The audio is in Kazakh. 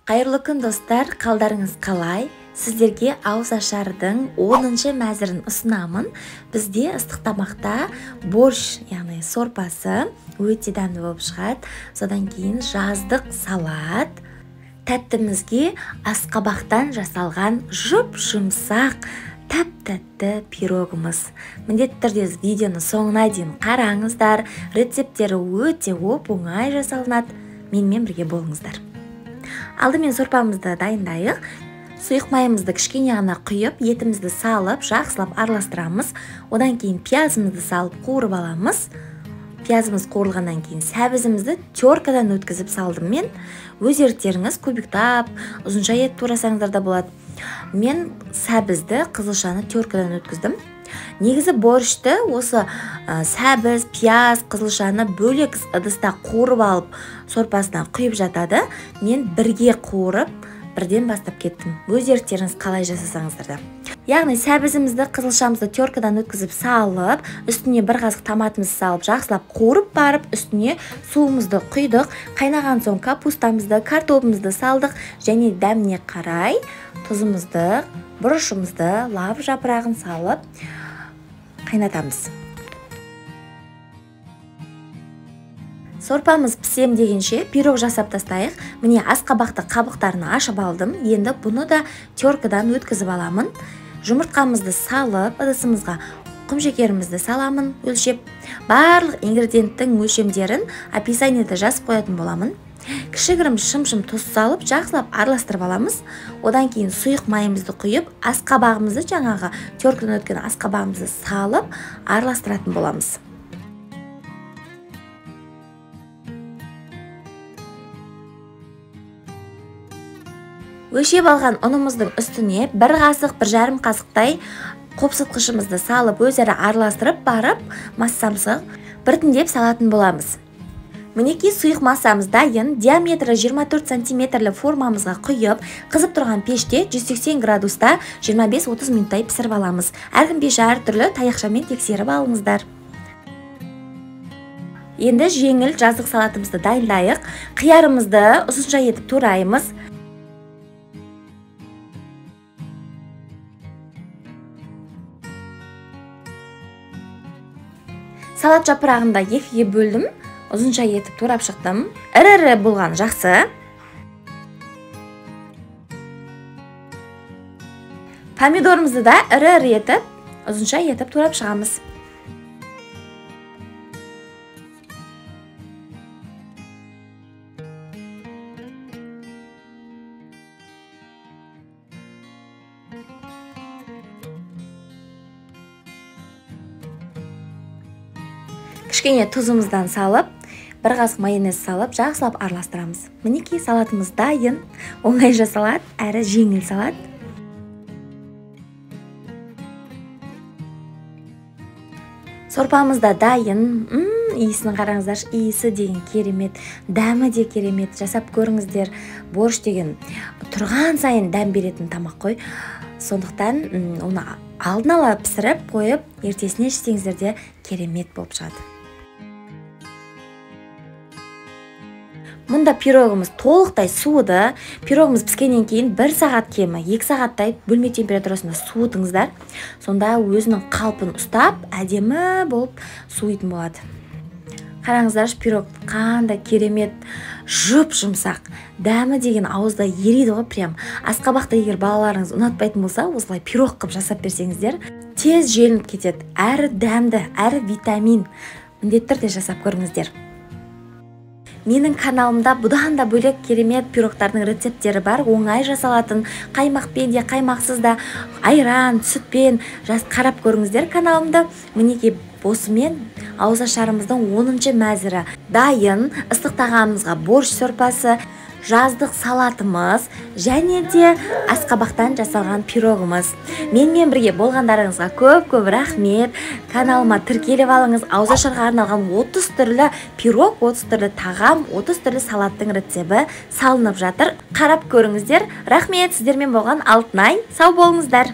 Қайырлы күн достар, қалдарыңыз қалай? Сіздерге ауыз ашардың 10-шы мәзірін ұсынамын. Бізде ыстық тамақта борщ, яғни сорпасы өте дәмді болып шығады. Содан кейін жаздық салат, тәттімізге асқабақтан жасалған жұп-жұмсақ тәп-тәтті пирогымыз. Міндетті түрде видеоны соңына дейін қараңыздар. Рецепттері өте оп-оңай жасалынады. Менімен бірге болыңыздар. Алдымен сорпамызды дайындайық. Сұйық майымызды кішкене ғана құйып, етімізді салып, жақсылап араластырамыз. Одан кейін пиязымызды салып қуырып аламыз. Пиязымыз қуырылғаннан кейін сәбізімізді теркадан өткізіп салдым мен. Өз еріктеріңіз кубиктап, ұзынша ет турасаңыздар да болады. Мен сәбізді, қызылшаны теркадан өткіздім. Негізі борщты осы сәбіз, пияз, қызылшаны бөлек ыдыста қуырып алып, сорпасына құйып жатады. Мен бірге қуырып, бірден бастап кеттім. Өз еріктеріңіз қалай жасасаңыздар да. Яғни сәбізімізді, қызылшамызды теркадан өткізіп салып, үстіне бір қасық томатымызды салып, жақсылап қуырып барып, үстіне суымызды құйдық. Қайнаған соң капустамызды, картобымызды салдық және дәміне қарай тұзымызды, бұрышымызды, лавр жапырағын салып қайнатамыз. Сорпамыз пісем дегенше пирог жасап тастайық. Міне асқабақты қабықтарын ашып алдым. Енді бұны да теркадан өткізіп аламын. Жұмыртқамызды салып, ыдысымызға құмшекерімізді саламын өлшеп. Барлық ингредиенттің өлшемдерін описаниеде жазып қоятын боламын. Кішігірім шым-шым тұз салып, жақсылап араластырып аламыз. Одан кейін сұйық майымызды құйып, асқабағымызды, жаңағы теркадан өткен асқабағымызды салып, араластыратын боламыз. Өлшеп алған ұнымыздың үстіне бір қасық, 1,5 қасықтай қопсытқышымызды салып, өзара араластырып барып, массамызға біртіндеп салатын боламыз. Мінекей сұйық массамыз дайын. Диаметрі 24 сантиметрлі формамызға құйып, қызып тұрған пеште 180 градуста 25-30 минуттай пісіріп аламыз. Әркім пеші әртүрлі, таяқшамен тексеріп алыңыздар. Енді жеңіл жаздық салатымызды дайындайық. Қиярымызды ұзынша етіп тураймыз. Салат жапырағын да екіге бөлдім, ұзынша етіп турап шықтым. Ірі-ірі болған жақсы. Помидорымызды да ірі-ірі етіп, ұзынша етіп турап шығамыз. Кішкене тұзымыздан салып, бір қасық майонез салып, жақсылап араластырамыз. Мінекей салатымыз дайын. Оңай жасалады, әрі жеңіл салат. Сорпамыз да дайын. Иісін қараңыздаршы, иісі деген керемет, дәмі де керемет. Жасап көріңіздер. Борщ деген тұрған сайын дәм беретін тамақ қой. Сондықтан оны алдын ала пісіріп қойып, ертесіне ішсеңіздер де керемет болып шығады. Мұнда пирогымыз толықтай суыды. Пирогымыз піскеннен кейін 1 сағат кемі 2 сағаттай бөлме температурасында суытыңыздар. Сонда өзінің қалпын ұстап, әдемі болып суитын болады. Қараңыздаршы, пирог қандай керемет, жұп-жұмсақ. Дәмі деген ауызда ериді ғой прям. Асқабақты егер балаларыңыз ұнатпайтын болса, осылай пирог қып жасап берсеңіздер, тез желініп кетеді. Әрі дәмді, әрі витамин. Міндетті түрде жасап көріңіздер. Менің каналымда бұдан да бөлек керемет пирогтардың рецепттері бар. Оңай жасалатын, қаймақпен де, қаймақсыз да, айран, сүтпен қарап көріңіздер каналымды. Мінекей осымен ауыз ашарымыздың 10-шы мәзірі дайын. Ыстық тағамымызға борщ сорпасы, жаздық салатымыз және де асқабақтан жасалған пирогымыз. Менімен бірге болғандарыңызға көп-көп рахмет. Каналыма тіркеліп алыңыз. Ауыз ашарға арналған 30 түрлі пирог, 30 түрлі тағам, 30 түрлі салаттың рецепті салынып жатыр. Қарап көріңіздер. Рахмет, сіздермен болған Алтынай. Сау болыңыздар.